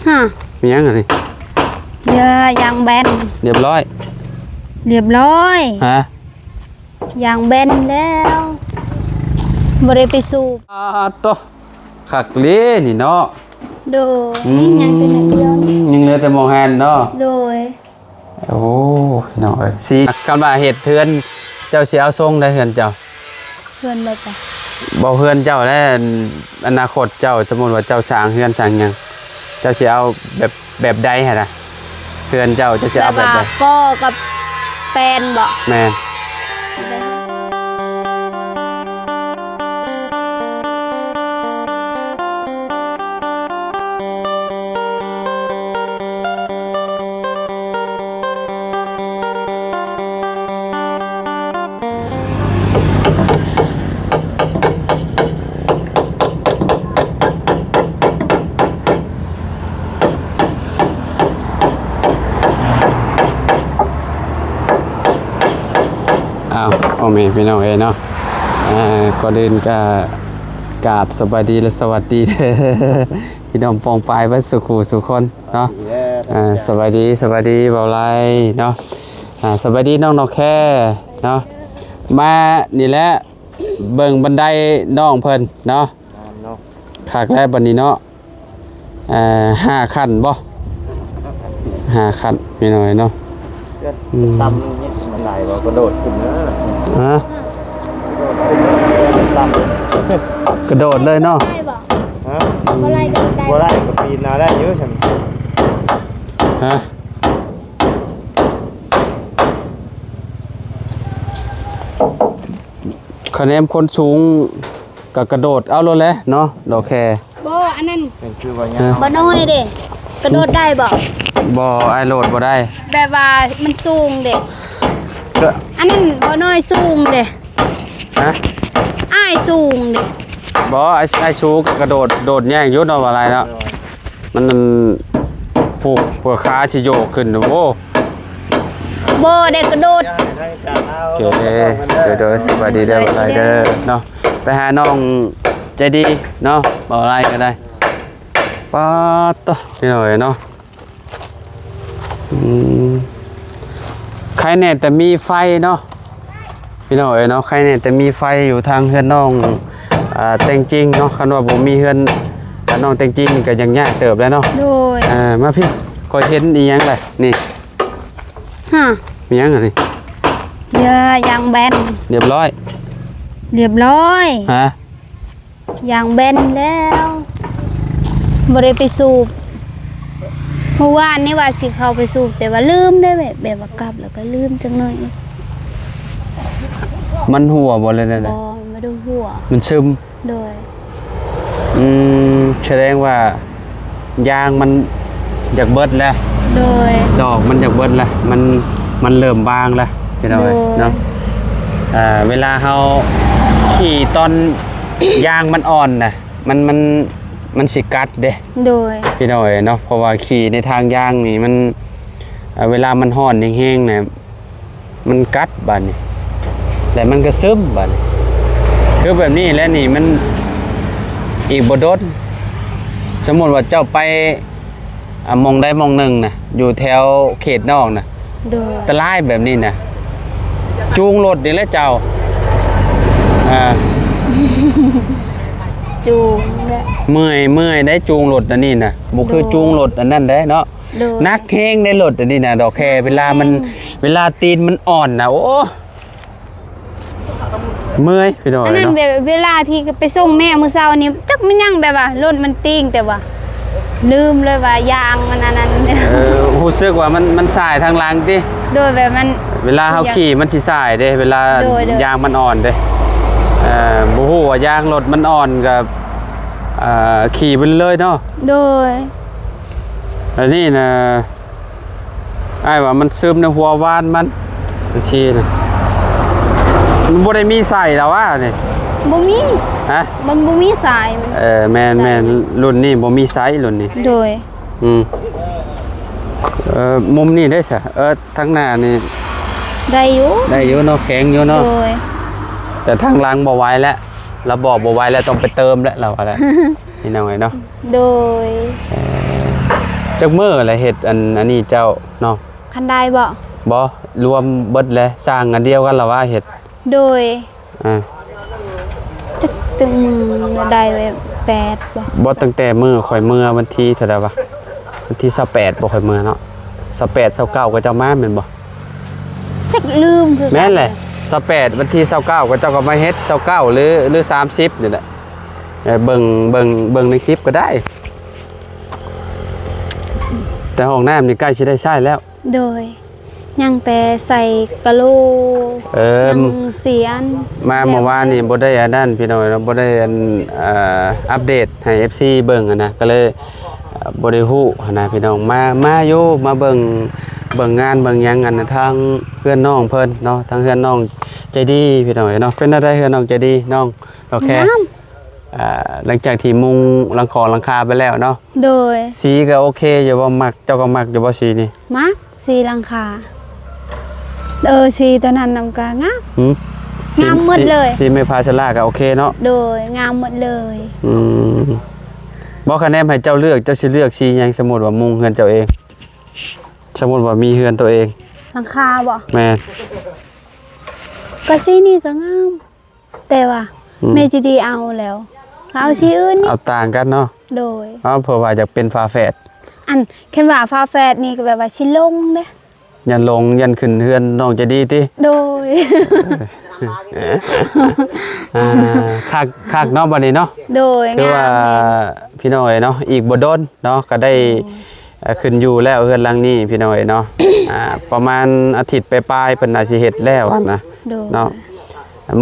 ຮະ ມີຫຍັງອັນນີ້? ເຮືອຢາງແບນ. ຮຽບຮ້ອຍ? ຮຽບຮ້ອຍ. ຮະ? ຢາງແບນແລ້ວ ບໍ່ໄດ້ໄປສູບ. ອາໂຕ ຄັກເລີນີ້ເນາະ. ໂດຍ. ອືມ ຍັງເປັນອັນດຽວນີ້ ຍັງເຫຼືອແຕ່ໝ່ອງຫັ້ນເນາະ. ໂດຍ. ໂອ້ ພີ່ນ້ອງເອີຍ ຊິ ຄັນວ່າເຮັດເຮືອນ ເຈົ້າຊິເອົາຊົງໃດເຮືອນເຈົ້າ? ເຮືອນແບບໃດ? ບໍ່ ເຮືອນເຈົ້າແຫຼະ ອະນາຄົດເຈົ້າ ສົມມຸດວ່າເຈົ້າສ້າງເຮືອນສ້າງຫຍັງ ເຈົ້າຊິເອົາແບບ ແບບໃດຫັ້ນນະ? ເຮືອນເຈົ້າ ເຈົ້າຊິເອົາແບບໃດ? ແບບວ່າກໍ່ກັບແປນບໍ? ແມ່ນ. ອ້າວ ພໍ່ແມ່ພີ່ນ້ອງເອີຍເນາະ ເອີ ກ່ອນອື່ນກະກາບສະບາຍດີ ແລະ ສະຫວັດດີເດີ ພີ່ນ້ອງປ້ອງປາຍເບິດສູ່ຄູ່ສູ່ຄົນເນາະ. ເອີ ສະບາຍດີ ສະບາຍດີ ເບົາໄລເນາະ. ອ່າ ສະບາຍດີນ້ອງນອກແຄເນາະ. ມານີ້ແຫຼະ ເບິ່ງບັນໄດນ້ອງເພິ່ນເນາະ. ແມ່ນເນາະ. ຄັກແລ້ວບັດນີ້ເນາະ. ອ່າ ຫ້າຂັ້ນບໍ? ຫ້າຂັ້ນ ພີ່ນ້ອງເນາະ. ອືມ ຕໍ່ານີ້ມັນຫຼາຍບໍ່? ກະໂດດຂຶ້ນເດີ. ຮະ? ຕໍ່າ ກະໂດດເລີຍເນາະ. ໄດ້ບໍ່? ຮະ? ບໍ່ໄດ້ກະໂດດໄດ້. ບໍ່ໄດ້ກະປີນເອົາໄດ້ຢູ່ຊັ້ນ. ຮະ? ຄະແນນຄົນສູງກະກະໂດດເອົາໂລດແຫຼະເນາະ ດອກແຄ. ບໍ່ ອັນນັ້ນ ເປັນຄືວ່າຍາວ ບໍ່ນ້ອຍເດ້ ກະໂດດໄດ້ບໍ່? ບໍ່ ອ້າຍໂດດບໍ່ໄດ້ ແບບວ່າມັນສູງເດ້. ກະ ອັນນັ້ນບໍ່ນ້ອຍສູງເດ້. ຮະ? ອ້າຍສູງເດ້. ບໍ່ ອ້າຍ ອ້າຍສູງກະກະໂດດ ໂດດແຍງຢູ່ເນາະ ວ່າຫຼາຍເນາະ. ມັນນັ້ນ ຜູ້ ເພື່ອຂາຊິໂຍກຂຶ້ນ ໂອ້ ບໍ່ໄດ້ກະໂດດ. ໂອເຄ ໂດຍ ໂດຍ ສະບາຍດີເດີ ສະບາຍດີເດີ ເດີເນາະ. ໄປຫານ້ອງໃຈດີເນາະ ເວົ້າຫຼາຍກໍໄດ້. ປາດໂທ້ ພີ່ນ້ອງເອີຍເນາະ. ອືມ ໃຄແນ່ແຕ່ມີໄຟເນາະ ພີ່ນ້ອງເອີຍເນາະ. ໃຄແນ່ແຕ່ມີໄຟຢູ່ທາງເຮືອນນ້ອງ ອ່າ ແຕ່ງຈິງເນາະ. ຄັນວ່າບໍ່ມີເຮືອນ ອ່າ ນ້ອງແຕ່ງຈິງນີ້ກໍຍັງຍາກເຕີບແຫຼະເນາະ. ໂດຍ. ອ່າ ມາພີ້ ຂ້ອຍເຫັນອີ່ຫຍັງລະນີ້? ຮະ? ມີຫຍັງອັນນີ້? ເຮືອຢາງແບນ. ຮຽບຮ້ອຍ? ຮຽບຮ້ອຍ. ຮະ? ຢາງແບນແລ້ວ ບໍ່ໄດ້ໄປສູບ. ມື້ວານນີ້ວ່າຊິເຂົ້າໄປສູບ ແຕ່ວ່າລືມເດ້ ແບບ ແບບວ່າກັບແລ້ວກໍລືມຈັກໜ້ອຍ. ມັນຮົ່ວບໍ່ ຫຼືແນວໃດ? ບໍ່ ມັນບໍ່ໄດ້ຮົ່ວ ມັນຊຶມ. ໂດຍ. ອືມ ສະແດງວ່າ ຢາງມັນຢາກເບິດແລ້ວ. ໂດຍ. ດອກມັນຢາກເບິດແລ້ວ ມັນ ມັນເລີ່ມບາງແລ້ວ ພີ່ນ້ອງເອີຍ. ໂດຍ. ເນາະ ອ່າ ເວລາເຮົາຂີ່ຕອນຢາງມັນອ່ອນນະ ມັນ ມັນ ມັນຊິກັດເດ້. ໂດຍ. ພີ່ນ້ອງເອີຍເນາະ ເພາະວ່າຂີ່ໃນທາງຢາງນີ້ມັນ ເວລາມັນຮ້ອນແຮງໆນະ ມັນກັດບາດນີ້ ແລ້ວມັນກໍຊຶມບາດນີ້. ຄືແບບນີ້ແຫຼະນີ້ ມັນອີກບໍ່ດົນ ສົມມຸດວ່າເຈົ້າໄປ ອ່າ ໝ່ອງໃດໝ່ອງໜຶ່ງນະ ຢູ່ແຖວເຂດນອກນະ. ໂດຍ. ອັນຕະລາຍແບບນີ້ນະ ຈູງລົດນີ້ແຫຼະເຈົ້າ. ອ່າ ຈູງແຫຼະ ເມື່ອຍ ເມື່ອຍໄດ໋ ຈູງລົດອັນນີ້ນະ ບໍ່ຄື ໂດຍ ຈູງລົດອັນນັ້ນໄດ໋ເນາະ. ໂດຍ. ໜັກແຮງໄດ໋ລົດອັນນີ້ນະ ດອກແຄ. ແມ່ນ. ເວລາມັນ ເວລາຕີນມັນອ່ອນນະ ໂອ້ ເມື່ອຍ ພີ່ນ້ອງເອີຍເນາະ. ອັນນັ້ນແບບເວລາທີ່ໄປສົ່ງແມ່ມື້ເຊົ້ານີ້ ຈັກແມ່ນຫຍັງ ແບບວ່າລົດມັນຕີງ ແຕ່ວ່າລືມເລີຍວ່າຢາງມັນອັນນັ້ນ. ເອີ ຮູ້ສຶກວ່າມັນ ມັນສາຍທາງຫຼັງຕິ? ໂດຍ. ແບບມັນ ເວລາເຮົາຂີ່ມັນຊິສາຍເດ້ ເວລາ ໂດຍ ໂດຍ ຢາງມັນອ່ອນເດ້. ເອີ ບໍ່ຮູ້ວ່າຢາງລົດມັນອ່ອນກໍ ເອີ ຂີ່ໄປເລີຍເນາະ. ໂດຍ. ອັນນີ້ນະ ອ້າຍວ່າມັນຊຶມໃນຫົວວານມັນ ບາງທີນະ ມັນບໍ່ໄດ້ມີສາຍແລ້ວວະນີ້? ບໍ່ມີ. ຮະ? ມັນບໍ່ມີສາຍມັນ. ເອີ ແມ່ນໆ ສາຍ ລຸ້ນນີ້ບໍ່ມີສາຍ ລຸ້ນນີ້. ໂດຍ. ອືມ ເອີ ມຸມນີ້ເດ້ຊະ? ເອີ ທາງໜ້ານີ້ໄດ້ຢູ່ ໄດ້ຢູ່ເນາະ ແຂງຢູ່ເນາະ. ໂດຍ. ແຕ່ທາງຫຼັງບໍ່ໄຫວແລ້ວ ລະບອກບໍ່ໄຫວແລ້ວ ຕ້ອງໄປເຕີມແລ້ວ ລາວວ່າແລ້ວ ພີ່ນ້ອງເອີຍເນາະ. ໂດຍ. ເອີ ຈັກມື້ລະເຮັດອັນ ອັນນີ້ເຈົ້າເນາະ? ຄັນໄດບໍ່? ບໍ່ ລວມເບິດແຫຼະ ສ້າງອັນດຽວກັນລະວ່າເຮັດ? ໂດຍ ອ່າ ຈັກຕຶງມື້ໄດ້ແບບແປດບໍ່? ບໍ່ ຕັ້ງແຕ່ມື້ຂ້ອຍເມືອວັນທີເທົ່າໃດວະ? ວັນທີຊາວແປດບໍ່ ຂ້ອຍເມືອເນາະ ຊາວແປດ ຊາວເກົ້າ ເຂົາເຈົ້າມາແມ່ນບໍ່? ຈັກລືມຄືກັນ ແມ່ນແຫຼະ ຊາວແປດ ວັນທີຊາວເກົ້າ ເຂົາເຈົ້າກໍມາເຮັດ ຊາວເກົ້າ ຫຼື ຫຼື ສາມສິບນີ້ແຫຼະ ເອີ ເບິ່ງ ເບິ່ງ ເບິ່ງໃນຄລິບກໍໄດ້ ແຕ່ຫ້ອງນ້ຳນີ້ໃກ້ຊິໄດ້ໃຊ້ແລ້ວ ໂດຍ ຍັງແຕ່ໃສ່ກະໂຫຼ ເອີ ຍັງເສຍອັນ ມາເມື່ອວານນີ້ບໍ່ໄດ້ອັນນັ້ນພີ່ນ້ອງເນາະ ບໍ່ໄດ້ອັນ ເອີ ອັບເດດໃຫ້ເອັຟຊີເບິ່ງຫັ້ນນະ ກໍເລີຍ ເອີ ບໍ່ໄດ້ຮູ້ຫັ້ນນະພີ່ນ້ອງ ມາ ມາຢູ່ ມາເບິ່ງ ເບິ່ງງານເບິ່ງຫຍັງ ອັນ ທາງເຮືອນນ້ອງເພິ່ນເນາະ ທາງເຮືອນນ້ອງໃຈດີພີ່ນ້ອງເອີຍເນາະ ເປັນແນວໃດເຮືອນນ້ອງໃຈດີ ນ້ອງດອກແຄ? ງາມ ອ່າ ຫຼັງຈາກທີ່ມຸງຫຼັງຂອງຫຼັງຄາໄປແລ້ວເນາະ ໂດຍ ສີກໍໂອເຄຢູ່ບໍ່? ມັກ ເຈົ້າກໍມັກຢູ່ບໍ່ສີນີ້? ມັກ ສີຫຼັງຄາ ເອີ ສີຕົວນັ້ນນຳກໍງາມ ຫືມ? ງາມໝົດເລີຍ ສີ ສີໄມ້ພາສາລາກໍໂອເຄເນາະ ໂດຍ ງາມໝົດເລີຍ ອືມ ບໍ່ ຄັນແນມໃຫ້ເຈົ້າເລືອກ ເຈົ້າຊິເລືອກສີຫຍັງ? ສົມມຸດວ່າມຸງເຮືອນເຈົ້າເອງ ສົມມຸດວ່າມີເຮືອນຕົວເອງ ຫຼັງຄາບໍ່? ແມ່ນ ກໍສີນີ້ກໍງາມ ແຕ່ວ່າ ອືມ ແມ່ຈີດີເອົາແລ້ວ ກໍເອົາສີອື່ນນີ້ ເອົາຕ່າງກັນເນາະ ໂດຍ ເອົາ ເພາະວ່າຢາກເປັນຝາແຝດ ອັນ ຄັນວ່າຝາແຝດນີ້ກໍແບບວ່າຊິຫຼົງເດ້ ຢ້ານຫຼົງ ຢ້ານຂຶ້ນເຮືອນນ້ອງໃຈດີຕິ ໂດຍ ອ່າ ຄັກ ຄັກເນາະ ບັດນີ້ເນາະ ໂດຍ ຄືວ່າ ງາມແຮງ ພີ່ນ້ອງເອີຍເນາະ ອີກບໍ່ດົນເນາະ ກໍໄດ້ ໂດຍ ເອີ ຂຶ້ນຢູ່ແລ້ວເຮືອນຫຼັງນີ້ ພີ່ນ້ອງເອີຍເນາະ ອ່າ ປະມານອາທິດປາຍໆ ເພິ່ນໜ້າຊິເຮັດແລ້ວຫັ້ນນະ ໂດຍ ເນາະ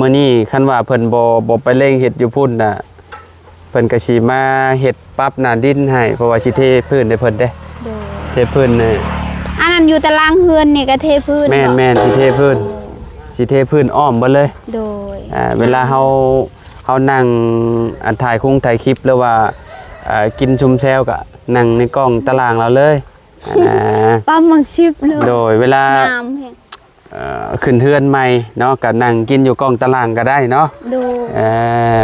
ມື້ນີ້ຄັນວ່າເພິ່ນບໍ່ ບໍ່ໄປເລັ່ງເຮັດຢູ່ພຸ້ນນະ ເພິ່ນກໍຊິມາເຮັດປັບໜ້າດິນໃຫ້ ເພາະວ່າຊິເທພື້ນໃຫ້ເພິ່ນເດ້ ໂດຍ ເທພື້ນ ອັນນັ້ນຢູ່ຕາລາງເຮືອນນີ້ກໍເທພື້ນ ແມ່ນ ເບາະ? ແມ່ນ ຊິເທພື້ນ ໂອ້ ຊິເທພື້ນອ້ອມເບິດເລີຍ ໂດຍ ອ່າ ເວລາເຮົາ ເຮົານັ່ງ ອັນ ຖ່າຍຄົງຖ່າຍຄລິບ ຫຼືວ່າ ເອີ ກິນຊຸມແຊວ ກໍນັ່ງໃນກ້ອງຕາລາງລາວເລີຍ ອ່າ ປະມານສິບໂລ ໂດຍ ເວລາ ງາມແຮງ ເອີ ຂຶ້ນເຮືອນໃໝ່ເນາະ ກໍນັ່ງກິນຢູ່ກ້ອງຕາລາງກໍໄດ້ເນາະ ໂດຍ ເອີ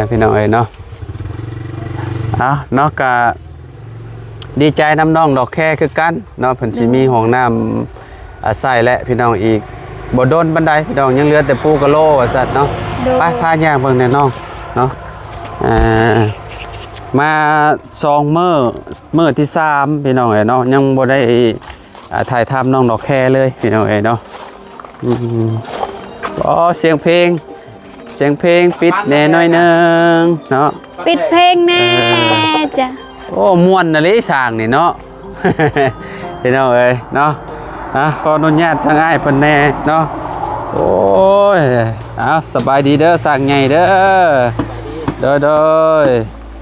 ພີ່ນ້ອງເອີຍເນາະ ເອົາເນາະ ກໍດີໃຈນຳນ້ອງດອກແຄຄືກັນເນາະ ເພິ່ນຊິມີ ໂດຍ ຫ້ອງນ້ຳ ອາໄສແຫຼະພີ່ນ້ອງ ອີກບໍ່ດົນປານໃດພີ່ນ້ອງ ຍັງເຫຼືອແຕ່ປູກະໂລວ່າຊັ້ນເນາະ ໂດຍ ໄປ ພາຍ່າງເບິ່ງແດ່ນ້ອງເນາະ ອ່າ ມາສອງມື້ ມື້ທີສາມ ພີ່ນ້ອງເອີຍເນາະ ຍັງບໍ່ໄດ້ ອ່າ ຖ່າຍທຳນ້ອງດອກແຄເລີຍພີ່ນ້ອງເອີຍເນາະ ອືມ ອໍ ສຽງເພງ ສຽງເພງປິດແດ່ໜ້ອຍໜຶ່ງເນາະ ປິດເພງແດ່ ເອີ ຈ້ະ ໂອ້ ມ່ວນນະເລ ຊ່າງນີ້ເນາະ ພີ່ນ້ອງເອີຍເນາະ ອ່ະ ຂໍອະນຸຍາດທາງອ້າຍເພິ່ນແດ່ເນາະ ໂອ້ຍ ເອົາ ສະບາຍດີເດີ ຊ່າງໃຫຍ່ເດີ ໂດຍ ໂດຍ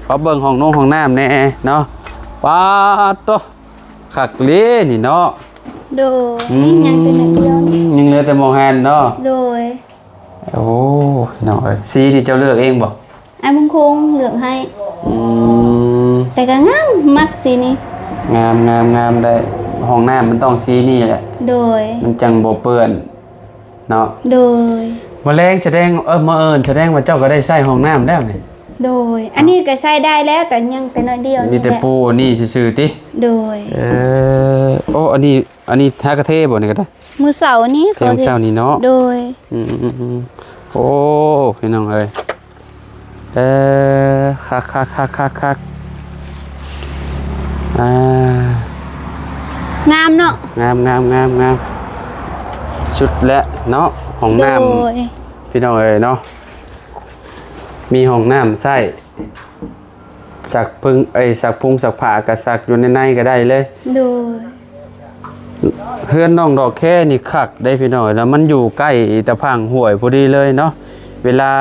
ຂໍເບິ່ງຫ້ອງນົງຫ້ອງນ້ຳແດ່ເນາະ ປາດໂຕ ຄັກເລີນີ້ເນາະ ໂດຍ ອືມ ຍັງແຕ່ໜ້ອຍດຽວນີ້ ຍັງເຫຼືອແຕ່ໝ່ອງຫັ້ນເນາະ ໂດຍ ໂອ້ ພີ່ນ້ອງເອີຍ ສີນີ້ເຈົ້າເລືອກເອງບໍ່? ອ້າຍບຸນຄົງເລືອກໃຫ້ ອືມ ແຕ່ກໍງາມ ມັກສີນີ້ ງາມ ງາມ ງາມໄດ້ ຫ້ອງນ້ຳມັນຕ້ອງສີນີ້ແຫຼະ ໂດຍ ມັນຈັ່ງບໍ່ເປື້ອນເນາະ ໂດຍ ມື້ແລງສະແດງ ເອີ ມື້ອື່ນສະແດງວ່າເຈົ້າກໍໄດ້ໃຊ້ຫ້ອງນ້ຳແລ້ວນີ້ ໂດຍ ອັນນີ້ກໍໃຊ້ໄດ້ແລ້ວ ແຕ່ຍັງແຕ່ໜ້ອຍດຽວ ມີແຕ່ ນີ້ແຫຼະ ປູນີ້ຊື່ໆຕິ ໂດຍ ເອີ ໂອ້ ອັນນີ້ ອັນນີ້ຫາກະເທບໍ່ນີ້ກໍໄດ້? ມື້ເຊົ້ານີ້ ເທມື້ເຊົ້ານີ້ເນາະ ໂດຍ ອືມໆໆ ໂອ້ ພີ່ນ້ອງເອີຍ ເອີ ຄັກໆໆໆໆ ອ່າ ງາມເນາະ ງາມໆໆໆ ສຸດແລ້ວເນາະ ຫ້ອງນ້ຳ ໂດຍ ພີ່ນ້ອງເອີຍເນາະ ມີຫ້ອງນ້ຳໃຊ້ ຊັກເພິ່ງ ເອີຍ ຊັກພຸງຊັກຜ້າກໍຊັກຢູ່ໃນໃນກໍໄດ້ເລີຍ ໂດຍ ເຮືອນນ້ອງດອກແຄນີ້ຄັກເດ້ພີ່ນ້ອງ ແລ້ວມັນຢູ່ໃກ້ຕາຝັ່ງຫ້ວຍພໍດີເລີຍເນາະ ເວລາ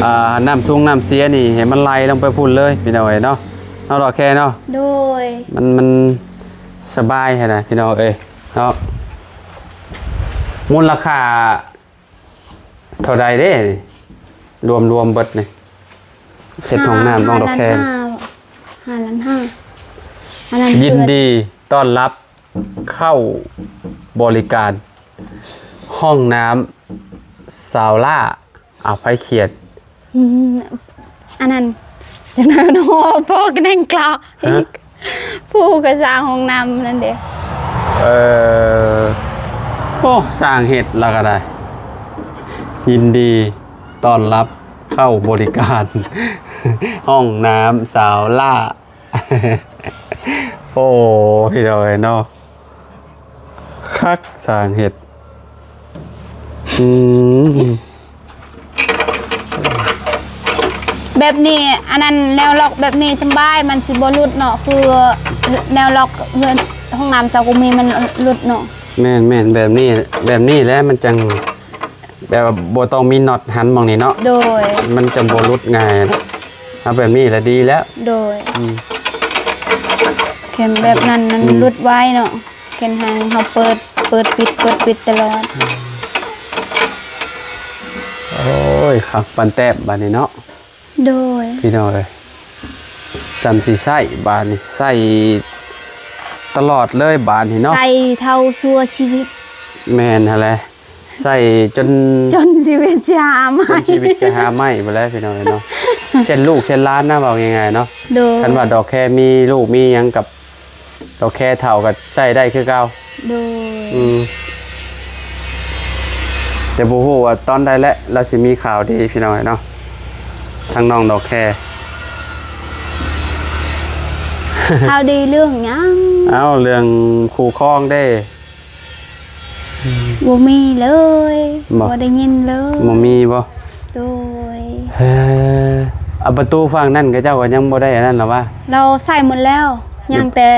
ອ່າ ນ້ຳຊຸງນ້ຳເສຍນີ້ໃຫ້ມັນໄຫຼລົງໄປພຸ້ນເລີຍພີ່ນ້ອງເອີຍເນາະ ເນາະດອກແຄເນາະ ໂດຍ ມັນ ມັນສະບາຍຫັ້ນນະພີ່ນ້ອງເອີຍເນາະ ມູນລະຄ່າ ເທົ່າໃດເດ້ ລວມໆເບິດນີ້ ເຮັດຫ້ອງນ້ຳນ້ອງດອກແຄ ຫ້າລ້ານຫ້າ ຫ້າລ້ານຫ້າ ອັນນັ້ນ ຍິນດີຕ້ອນຮັບເຂົ້າບໍລິການ ຫ້ອງນ້ຳຊາວລ້າ ເອົາ ໃຜຂຽນ ອືມ ອັນນັ້ນ ຈັກໜ້ອຍເນາະ ພໍ່ກະແໜ່ງກະ ຮະ? ພໍ່ ປູ່ກໍສ້າງຫ້ອງນ້ຳນັ້ນເດ້. ເອີ ໂອ້ ຊ່າງເຮັດລະກໍໄດ້ ຍິນດີຕ້ອນຮັບເຂົ້າບໍລິການ ຫ້ອງນ້ຳສາວຫຼ້າ. ໂອ້ ພີ່ນ້ອງເອີຍເນາະ ຄັກຊ່າງເຮັດ. ອືມ ແບບນີ້ ອັນນັ້ນ ແນວລັອກແບບນີ້ສຳບາຍ ມັນຊິບໍ່ຫຼຸດເນາະ ຄືແນວລັອກເຮືອນ ຫ້ອງນ້ຳຊາວກຸມີມັນຫຼຸດເນາະ. ແມ່ນໆ ແບບນີ້ ແບບນີ້ແຫຼະ ມັນຈັ່ງ ແບບວ່າບໍ່ຕ້ອງມີນັອດຫັນໝ່ອງນີ້ເນາະ. ໂດຍ ມັນຈະບໍ່ຫຼຸດງ່າຍ ເອົາແບບນີ້ລະດີແລ້ວ. ໂດຍ ອືມ ແມ່ນແບບນັ້ນມັນ ອືມ ຫຼຸດໄວເນາະ ແມ່ນຫາງເຮົາເປີດ ເປີດປິດ ເປີດປິດຕະຫຼອດ. ໂອ້ຍ ຄັກປານແຕບບາດນີ້ເນາະ. ໂດຍ ພີ່ນ້ອງເອີຍ ຊ່ຳຊິໃຊ້ບາດນີ້ ໃຊ້ຕະຫຼອດເລີຍບາດນີ້ເນາະ ໃຊ້ເທົ່າຊົ່ວຊີວິດ. ແມ່ນຫັ້ນແຫຼະ ໃຊ້ຈົນ ຈົນຊີວິດຈະຫາໄມ້ ຈົນຊີວິດຈະຫາໄມ້ພຸ້ນແຫຼະ ພີ່ນ້ອງເອີຍເນາະ. ເຊັ່ນລູກເຊັ່ນຫຼານນະ ເວົ້າງ່າຍໆເນາະ. ໂດຍ ຄັນວ່າດອກແຄມີລູກມີຫຍັງກັບ ດອກແຄເຖົ້າກໍໃຊ້ໄດ້ຄືເກົ່າ. ໂດຍ ອືມ ແຕ່ບໍ່ຮູ້ວ່າຕອນໃດແຫຼະ ລາວຊິມີຂ່າວດີ ພີ່ນ້ອງເອີຍເນາະ ທາງນ້ອງດອກແຄ. ຂ່າວດີເລື່ອງຫຍັງ? ເອົ້າ ເລື່ອງຄູ່ຄອງເດ້. ບໍ່ມີເລີຍ ບໍ່ ບໍ່ໄດ້ຍິນເລີຍ. ບໍ່ມີບໍ່? ໂດຍ ເອີ ອາ ປະຕູຝັ່ງນັ້ນເຂົາເຈົ້າກໍຍັງບໍ່ໄດ້ອັນນັ້ນລະຫວາ? ລາວໃສ່ໝົດແລ້ວ ຍັງແຕ່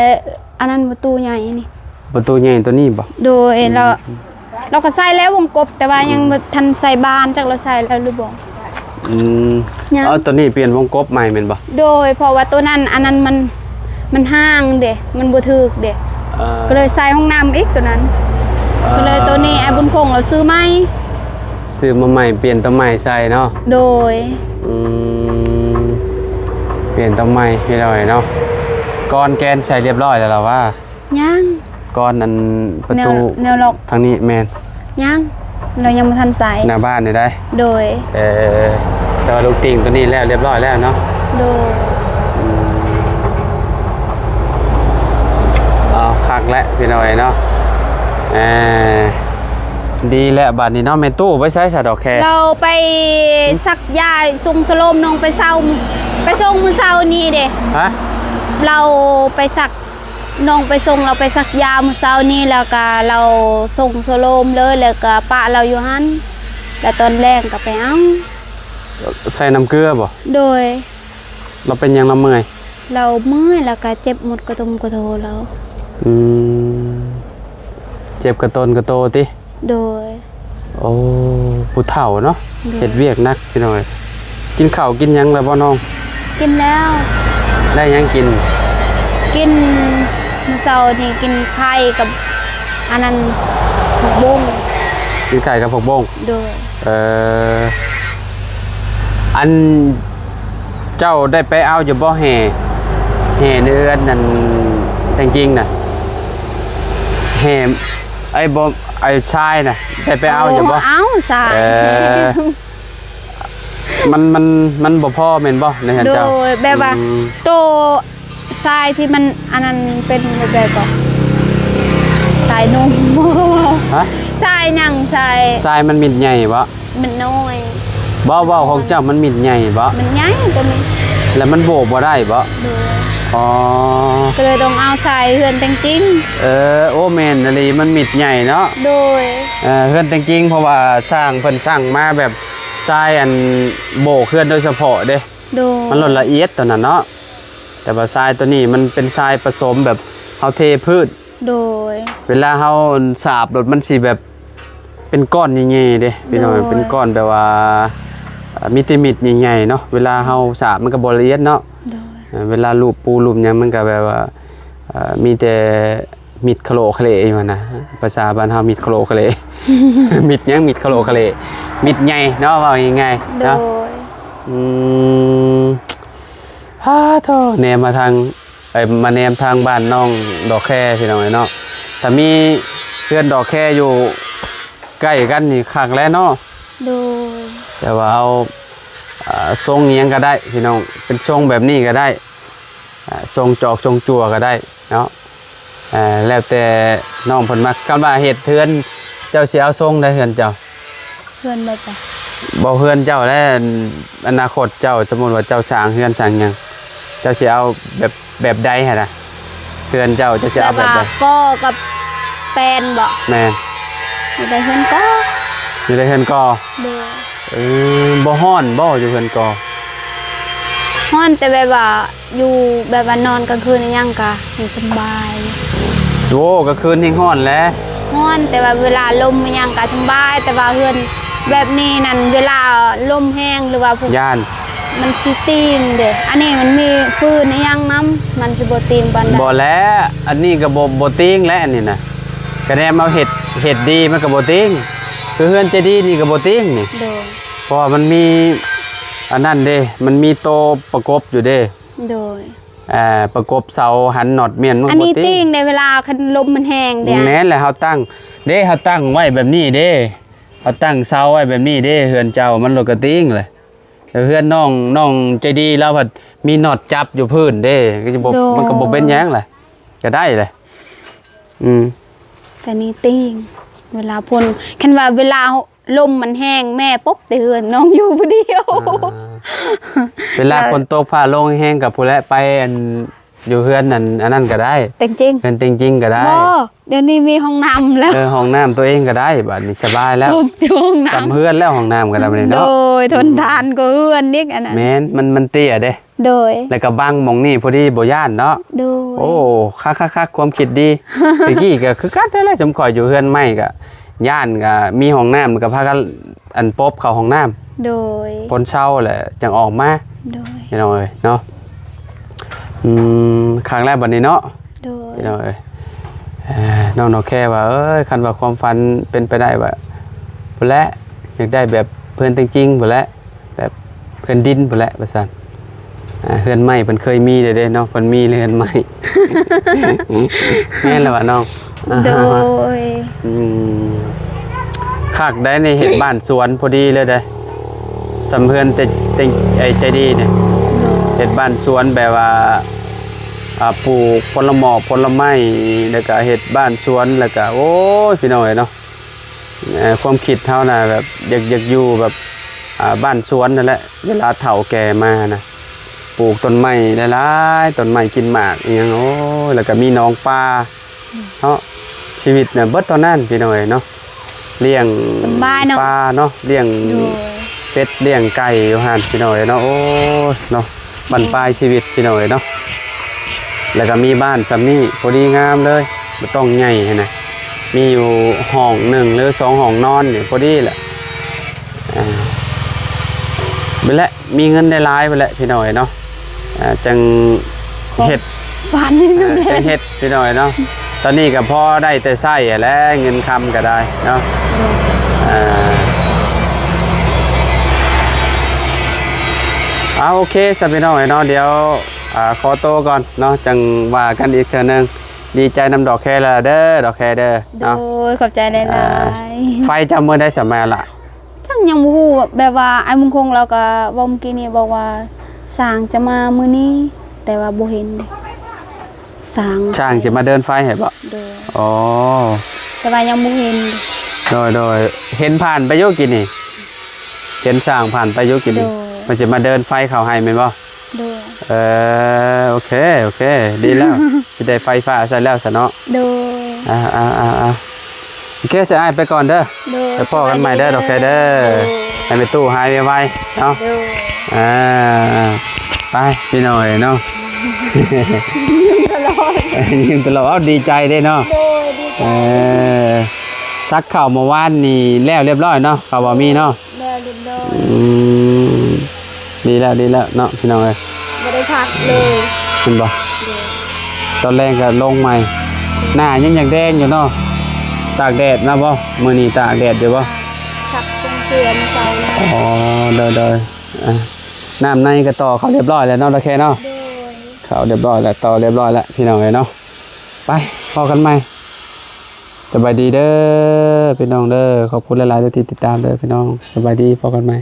ອັນນັ້ນປະຕູໃຫຍ່ນີ້. ປະຕູໃຫຍ່ໂຕນີ້ບໍ່? ໂດຍ ອືມ ລາວ ລາວກໍໃສ່ແລ້ວວົງກົບ ແຕ່ວ່າຍັງ ອືມ ບໍ່ທັນໃສ່ບານ ຈັກລາວໃສ່ແລ້ວຫຼືບໍ່. ອືມ ຍັງ ເອົາ ໂຕນີ້ປ່ຽນວົງກົບໃໝ່ແມ່ນບໍ່? ໂດຍ ເພາະວ່າໂຕນັ້ນ ອັນນັ້ນມັນ ມັນຫ່າງເດ້ ມັນບໍ່ຖືກເດ້. ເອີ ກໍເລີຍໃສ່ຫ້ອງນ້ຳອີກໂຕນັ້ນ. ເອີ ກໍເລີຍໂຕນີ້ອ້າຍບຸນຄົງລາວຊື້ໃໝ່ ຊື້ມາໃໝ່ ປ່ຽນໂຕໃໝ່ໃສ່ເນາະ. ໂດຍ ອືມ ປ່ຽນໂຕໃໝ່ ພີ່ນ້ອງເອີຍເນາະ. ກ້ອນແກນໃສ່ລຽບຮ້ອຍແລ້ວລະຫວາ? ຍັງ ກ້ອນອັນປະຕູ ແນວ ແນວລັອກ ທາງນີ້ແມ່ນ ຍັງ ລາວຍັງບໍ່ທັນໃສ່ ໜ້າບ້ານນີ້ໄດ໋. ໂດຍ ເອີ ແຕ່ວ່າລູກຕິ່ງໂຕນີ້ແລ້ວ ລຽບຮ້ອຍແລ້ວເນາະ. ໂດຍ ອືມ ເອົາ ຄັກແຫຼະພີ່ນ້ອງເອີຍເນາະ. ເອີ ດີແລ້ວບາດນີ້ເນາະ. ແມ່ຕູ້ໄປໃສຊະດອກແຄ? ລາວໄປສັກຢາ ສົ່ງສະໂລມ ນ້ອງໄປເຊົາ ໄປສົ່ງມື້ເຊົ້ານີ້ເດ້. ຮະ? ລາວໄປສັກ ນ້ອງໄປສົ່ງ ລາວໄປສັກຢາມື້ເຊົ້ານີ້ ແລ້ວກະລາວສົ່ງສະໂລມເລີຍ ແລ້ວກະປະລາວຢູ່ຫັ້ນ ແລ້ວຕອນແລງກະໄປເອົາ. ໃສ່ນ້ຳເກືອບໍ່? ໂດຍ. ລາວເປັນຫຍັງ? ລາວເມື່ອຍ? ລາວເມື່ອຍ ແລ້ວກະເຈັບໝົດກະຕົມກະໂຕລາວ. ອືມ ເຈັບກະຕົນກະໂຕຕິ? ໂດຍ. ໂອ້ ຜູ້ເຖົ້າເນາະ. ໂດຍ. ເຮັດວຽກໜັກພີ່ນ້ອງເອີຍ. ກິນເຂົ້າກິນຫຍັງແລ້ວບໍ່ນ້ອງ? ກິນແລ້ວ. ໄດ້ຫຍັງກິນ? ກິນ ມື້ເຊົ້ານີ້ກິນໄຂ່ກັບອັນນັ້ນ ຜັກບົ້ງ. ກິນໄຂ່ກັບຜັກບົ້ງ. ໂດຍ. ເອີ ອັນ ເຈົ້າໄດ້ໄປເອົາຢູ່ບໍ່ແຮ່? ແຮ່ໃນເຮືອນນັ້ນແຕ່ງຈິງນະ ແຮ່ ໄອ້ບໍ່ ໄອ້ຊາຍນະ ໄດ້ໄປເອົາຢູ່ບໍ່? ໂອ້ ເອົາຊາຍ. ເອີ ມັນ ມັນ ມັນບໍ່ພໍແມ່ນບໍ່ໃນເຮືອນເຈົ້າ? ໂດຍ ແບບວ່າ ອືມ ໂຕ ຊາຍທີ່ມັນອັນນັ້ນເປັນແບບໃດກໍ ຊາຍໜຸ່ມ. ຮະ? ຊາຍຫຍັງ? ຊາຍ ຊາຍມັນມິດໃຫຍ່ບໍ່? ມັນນ້ອຍ. ບໍ່ ເວົ້າຂອງເຈົ້າມັນມິດໃຫຍ່ບໍ່? ມັນໃຫຍ່ຕົວນີ້. ແລ້ວມັນໂບກບໍ່ໄດ້ບໍ່? ໂດຍ. ອໍ ກໍເລີຍຕ້ອງເອົາຊາຍເຮືອນແຕ່ງຈິງ. ເອີ ໂອ້ ແມ່ນອີ່ຫຼີ ມັນມິດໃຫຍ່ເນາະ. ໂດຍ. ເອີ ເຮືອນແຕ່ງຈິງ ເພາະວ່າຊ່າງເພິ່ນສັ່ງມາແບບຊາຍອັນໂບກເຮືອນໂດຍສະເພາະເດ້. ໂດຍ. ມັນລົດລະອຽດຕົວນັ້ນເນາະ. ແຕ່ວ່າຊາຍຕົວນີ້ມັນເປັນຊາຍປະສົມແບບເຮົາເທພື້ນ. ໂດຍ. ເວລາເຮົາສາບໂລດມັນຊິແບບເປັນກ້ອນໃຫຍ່ໆເດ້ພີ່ນ້ອງ. ໂດຍ. ເປັນກ້ອນແບບວ່າ ເອີ ມີແຕ່ມິດໃຫຍ່ໆເນາະ. ເວລາເຮົາສາບມັນກໍບໍ່ລະອຽດເນາະ. ໂດຍ. ເອີ ເວລາລູບປູລູບຫຍັງມັນກໍແບບວ່າ ເອີ ມີແຕ່ມິດຄະໂຫຼຄະເຫຼຢູ່ຫັ້ນນະ. ພາສາບ້ານເຮົາມິດຄະໂຫຼຄະເຫຼ. ມິດຫຍັງ? ມິດຄະໂຫຼຄະເຫຼ. ມິດໃຫຍ່ເນາະ ເວົ້າງ່າຍໆເນາະ. ໂດຍ. ອືມ ພາໂທ ແນມມາທາງ ໄອ້ ມາແນມທາງບ້ານນ້ອງດອກແຄພີ່ນ້ອງເອີຍເນາະ. ຖ້າມີເຮືອນດອກແຄຢູ່ໃກ້ກັນນີ້ຄັກແຫຼະເນາະ. ໂດຍ. ແຕ່ວ່າເອົາ ເອີ ຊົງອີ່ຫຍັງກໍໄດ້ພີ່ນ້ອງ ເປັນຊົງແບບນີ້ກໍໄດ້. ອ່າ ຊົງຈອກຊົງຈົວກໍໄດ້ເນາະ ເອີ ແລ້ວແຕ່ນ້ອງເພິ່ນມັກ. ຄັນວ່າເຮັດເຮືອນ ເຈົ້າຊິເອົາຊົງໃດເຮືອນເຈົ້າ? ເຮືອນແບບໃດ? ບໍ່ ເຮືອນເຈົ້າແຫຼະ ອະນາຄົດເຈົ້າ ສົມມຸດວ່າເຈົ້າສ້າງເຮືອນສ້າງຫຍັງ ເຈົ້າຊິເອົາແບບ ແບບໃດຫັ້ນນະ? ເຮືອນເຈົ້າ ເຈົ້າຊິເອົາແບບໃດ? ແບບວ່າກໍ່ກັບແປນບໍ? ແມ່ນ. ຢູ່ໃນເຮືອນກໍ່. ຢູ່ໃນເຮືອນກໍ່? ໂດຍ. ເອີ ບໍ່ຮ້ອນບໍ ຢູ່ເຮືອນກໍ່? ຮ້ອນ ແຕ່ແບບວ່າ ຢູ່ແບບວ່ານອນກາງຄືນອີ່ຫຍັງກະຢູ່ສະບາຍ. ໂອ້ ກາງຄືນແຮງຮ້ອນແຫຼະ. ຮ້ອນ ແຕ່ວ່າເວລາລົມອີ່ຫຍັງກະສະບາຍ ແຕ່ວ່າເຮືອນແບບນີ້ນັ້ນ ເວລາລົມແຮງ ຫຼືວ່າພວກ ຢ້ານ ມັນຊິຕີງເດ້. ອັນນີ້ມັນມີຟືນອີ່ຫຍັງນຳ ມັນຊິບໍ່ຕີງປານໃດ. ບໍ່ແຫຼະ ອັນນີ້ກະບໍ່ ບໍ່ຕີງແຫຼະ ອັນນີ້ນະ ກະແນມເອົາເຮັດ ເຮັດດີມັນກະບໍ່ຕີງ. ຄືເຮືອນເຈດີນີ້ກະບໍ່ຕີງນີ້. ໂດຍ. ເພາະວ່າມັນມີອັນນັ້ນເດ້ ມັນມີໂຕປະກົບຢູ່ເດ້. ໂດຍ. ອ່າ ປະກົບເສົາຫັນນັອດມ້ຽນ ມັນ ອັນນີ້ຕິ່ງໃນເວລາຄັນລົມມັນແຮງເດ້. ແມ່ນແຫຼະ ເຮົາຕັ້ງເດ້ ເຮົາຕັ້ງໄວ້ແບບນີ້ເດ້ ເຮົາຕັ້ງເສົາໄວ້ແບບນີ້ເດ້ ເຮືອນເຈົ້າມັນໂລດກະຕິ່ງແຫຼະ. ແຕ່ເຮືອນນ້ອງ ນ້ອງໃຈດີລາວພັດມີນັອດຈັບຢູ່ພື້ນເດ້ ກໍຈະບໍ່ ໂດຍ ມັນກໍບໍ່ເປັນຫຍັງແຫຼະ ກໍໄດ້ແຫຼະ. ອືມ ແຕ່ນີ້ຕິ່ງ ເວລາຝົນ ຄັນວ່າເວລາ ລົມມັນແຮງ ແມ່ປົບແຕ່ເຮືອນ ນ້ອງຢູ່ຜູ້ດຽວ. ອ່າ ເວລາ ແລ້ວ ຝົນຕົກຟ້າລົງແຮງໆ ກໍພຸ້ນແຫຼະ ໄປອັນ ຢູ່ເຮືອນອັນ ອັນນັ້ນກໍໄດ້ ແຕ່ງຈິງ ເຮືອນແຕ່ງຈິງກໍໄດ້. ບໍ່ ດຽວນີ້ມີຫ້ອງນ້ຳແລ້ວ. ເອີ ຫ້ອງນ້ຳຕົວເອງກໍໄດ້ ບາດນີ້ສະບາຍແລ້ວ. ຕົວເອງຫ້ອງນ້ຳ ສ່ຳເຮືອນແລ້ວ ຫ້ອງນ້ຳກໍໄດ້ບາດນີ້ເນາະ. ໂດຍ ທົນທານກວ່າເຮືອນອີກອັນນັ້ນ. ແມ່ນ ມັນ ມັນເຕ້ຍເດ້. ໂດຍ ແລ້ວກໍບັງໝ່ອງນີ້ພໍດີ ບໍ່ຢ້ານເນາະ. ໂດຍ ໂອ້ ຄັກໆໆ ຄວາມຄິດດີ. ແຕ່ກີ້ກໍຄືກັນແທ້ແຫຼະ ຊຸມຂ້ອຍຢູ່ເຮືອນໃໝ່ກໍຢ້ານ ກໍມີຫ້ອງນ້ຳ ກໍພາກັນອັນປົບເຂົ້າຫ້ອງນ້ຳ. ໂດຍ ຝົນເຊົາແລ້ວຈັ່ງອອກມາ. ໂດຍ ພີ່ນ້ອງເອີຍເນາະ. ອືມ ຄັກແລ້ວບັດນີ້ເນາະ. ໂດຍ ພີ່ນ້ອງເອີຍ ເອີ ນ້ອງ ນ້ອງແຄວ່າ ເອີຍ ຄັນວ່າຄວາມຝັນເປັນໄປໄດ້ວ່າ ພຸ້ນແຫຼະ ຢາກໄດ້ແບບເຮືອນແຕ່ງຈິງພຸ້ນແຫຼະ ແບບເຮືອນດິນພຸ້ນແຫຼະວ່າຊັ້ນ. ອ່າ ເຮືອນໄມ້ເພິ່ນເຄີຍມີແລ້ວເດ້ເນາະ ເພິ່ນມີເຮືອນໄມ້. ແມ່ນແລ້ວຫວານ້ອງ? ໂດຍ ອືມ ຄັກໄດ໋ນີ້ ເຮັດບ້ານສວນພໍດີເລີຍເດ້ ສ່ຳເຮືອນແຕ່ ແຕ່ ໄອ້ໃຈດີນີ້. ໂດຍ ເຮັດບ້ານສວນແບບວ່າ ອ່າ ປູກຜົນລະໝໍກຜົນລະໄມ້ ແລ້ວກະເຮັດບ້ານສວນ ແລ້ວກະ ໂອ້ຍ ພີ່ນ້ອງເອີຍເນາະ. ເອີ ຄວາມຄິດເຮົານະ ແບບຢາກ ຢາກຢູ່ແບບ ອ່າ ບ້ານສວນນັ້ນແຫຼະ ເວລາເຖົ້າແກ່ມານະ ປູກຕົ້ນໄມ້ຫຼາຍໆ ຕົ້ນໄມ້ກິນໝາກອີ່ຫຍັງ ໂອ້ຍ ແລ້ວກໍມີໜອງປາເນາະ. ຊີວິດນະເບິດເທົ່ານັ້ນ ພີ່ນ້ອງເອີຍເນາະ ລ້ຽງ ສະບາຍເນາະ ປາເນາະ ລ້ຽງ ໂດຍ ເປັດລ້ຽງໄກ່ຢູ່ຫັ້ນ ພີ່ນ້ອງເອີຍເນາະ. ໂອ້ຍ ເນາະ ບັ້ນປາຍຊີວິດ ພີ່ນ້ອງເອີຍເນາະ. ແລ້ວກໍມີບ້ານສ່ຳນີ້ ພໍດີງາມເລີຍ ບໍ່ຕ້ອງໃຫຍ່ຫັ້ນນະ ມີຢູ່ຫ້ອງໜຶ່ງ ຫຼື ສອງຫ້ອງນອນນີ້ ພໍດີແຫຼະ. ອ່າ ເບິ່ງແຫຼະ ມີເງິນໄດ້ຫຼາຍເບິ່ງແຫຼະ ພີ່ນ້ອງເອີຍເນາະ. ອ່າ ຈັ່ງເຮັດ ຝັນ ອ່າ ຈັ່ງເຮັດ ພີ່ນ້ອງເອີຍເນາະ. ຕອນນີ້ກໍພໍໄດ້ແຕ່ໃຊ້ຫັ້ນແຫຼະ ເງິນຄຳກໍໄດ້ເນາະ. ໂດຍ ອ່າ ເອົາ ໂອເຄ ຊັ້ນ ພີ່ນ້ອງເອີຍເນາະ ດຽວ ອ່າ ຂໍໂຕກ່ອນເນາະ ຈັ່ງວ່າກັນອີກເທື່ອໜຶ່ງ. ດີໃຈນຳດອກແຄແລ້ວເດີ ດອກແຄເດີ ໂດຍ ເນາະ. ຂອບໃຈຫຼາຍໆ. ອ່າ ໄຟເຈົ້າມື້ໃດຊິມາລະ? ຈັ່ງຍັງບໍ່ຮູ້ ແບບວ່າອ້າຍມຸງຄົງລາວກໍເວົ້າມື້ກີ້ນີ້ ບອກວ່າຊ່າງຈະມາມື້ນີ້ ແຕ່ວ່າບໍ່ເຫັນ ຊ່າງ ຊ່າງຊິມາເດີນໄຟໃຫ້ບໍ? ໂດຍ. ອໍ ແຕ່ວ່າຍັງບໍ່ເຫັນ. ໂດຍໆ ເຫັນຜ່ານໄປຢູ່ກີ້ນີ້ ເຫັນຊ່າງຜ່ານໄປຢູ່ກີ້ນີ້. ໂດຍ. ເພິ່ນຊິມາເດີນໄຟເຂົ້າໃຫ້ແມ່ນບໍ? ໂດຍ. ເອີ ໂອເຄ ໂອເຄ ດີແລ້ວ ຊິໄດ້ໄຟຟ້າໃຊ້ແລ້ວຊະເນາະ. ໂດຍ. ອ່າໆໆໆ ໂອເຄ ຊິອ້າຍໄປກ່ອນເດີ. ໂດຍ. ໄປພໍ້ກັນໃໝ່ເດີ ດອກແຄເດີ. ໂດຍ. ໃຫ້ແມ່ຕູ້ຫາຍໄວໆເນາະ. ໂດຍ. ອ່າ ໄປ ພີ່ນ້ອງເອີຍເນາະ. ຍິ້ມຕະຫຼອດ ເອີ ຍິ້ມຕະຫຼອດ ເອົາ ດີໃຈເດ້ເນາະ. ໂດຍ ດີໃຈ. ເອີ ສັກເຂົ້າເມື່ອວານນີ້ແລ້ວລຽບລ້ອຍເນາະ ເຂົ້າບໍ່ມີເນາະ. ແລ້ວລຽບລ້ອຍ. ອືມ ດີແລ້ວ ດີແລ້ວເນາະ ພີ່ນ້ອງເອີຍ ບໍ່ໄດ້ພັກເລີຍ ແມ່ນບໍ່? ໂດຍ. ຕອນແລງກໍລົງໃໝ່ ໜ້າຍັງຢາກແດງຢູ່ເນາະ. ຕາກແດດມາບໍ່? ມື້ນີ້ຕາກແດດຢູ່ບໍ່? ຊັກເຄື່ອງເສືອມື້ເຊົ້າ. ອໍ ໂດຍໆ. ອ່າ ນ້ຳໃນກໍຕໍ່ເຂົ້າລຽບລ້ອຍແລ້ວເນາະ ດອກແຄເນາະ. ໂດຍ. ເຂົ້າລຽບລ້ອຍແລ້ວ ຕໍ່ລຽບລ້ອຍແລ້ວ ພີ່ນ້ອງເອີຍເນາະ. ໄປ ພໍ້ກັນໃໝ່. ສະບາຍດີເດີ ພີ່ນ້ອງເດີ ຂອບຄຸນຫຼາຍໆເດີທີ່ຕິດຕາມເດີ ພີ່ນ້ອງ. ສະບາຍດີ ພໍ້ກັນໃໝ່.